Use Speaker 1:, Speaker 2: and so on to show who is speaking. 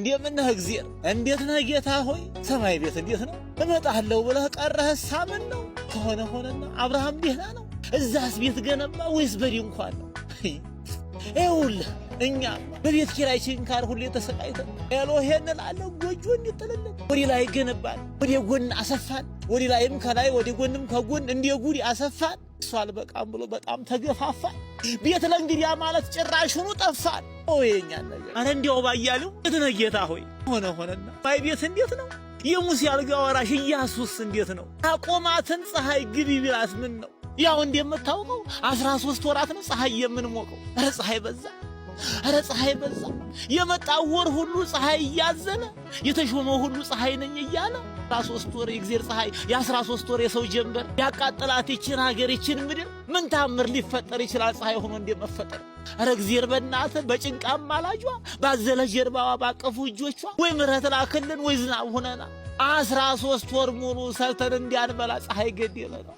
Speaker 1: እንደምን ነህ እግዚአብሔር? እንዴት ነህ ጌታ ሆይ? ሰማይ ቤት እንዴት ነው? እመጣለሁ ብለህ ቀረህሳ ምን ነው? ከሆነ ሆነና አብርሃም ደህና ነው? እዛስ ቤት ገነባ ወይስ በድንኳን ነው? ይኸውልህ እኛ በቤት ኪራይ ችንካር ሁሌ ተሰቃይተን ኤሎሄ እንላለን። ጎጆ እንዲጥልልን ወደ ላይ ገነባን፣ ወደ ጎን አሰፋን፣ ወደ ላይም ከላይ ወደ ጎንም ከጎን እንደ ጉድ አሰፋን። እሱ አልበቃም ብሎ በጣም ተገፋፋን። ቤት ለእንግዲያ ማለት ጭራሹኑ ጠፋን። የኛ ነገር አረ እንዲያው ባያሌው የት ነህ ጌታ ሆይ? ሆነ ሆነና ማይ ቤት እንዴት ነው? የሙሴ አልጋ ወራሽ ኢያሱስ እንዴት ነው? አቆማትን ፀሐይ ግቢ ቢላት ምን ነው? ያው እንደምታውቀው 13 ወራት ነው ፀሐይ የምንሞቀው። ኧረ ፀሐይ በዛ፣ ኧረ ፀሐይ በዛ። የመጣው ወር ሁሉ ፀሐይ እያዘነ የተሾመው ሁሉ ፀሐይ ነኝ እያለ 13 ወር የእግዜር ፀሐይ የ13 ወር የሰው ጀንበር ያቃጠላት ይችን ሀገር ይችን ምድር ምን ታምር ሊፈጠር ይችላል? ፀሐይ ሆኖ እንደመፈጠር። ኧረ እግዜር በእናትህ በጭንቃ አማላጇ ባዘለ ጀርባዋ ባቀፉ እጆቿ ወይ ምሕረት ላክልን ወይ ዝናብ ሆነና 13 ወር ሙሉ ሰርተን እንዲያንበላ ፀሐይ ገደለ ነው።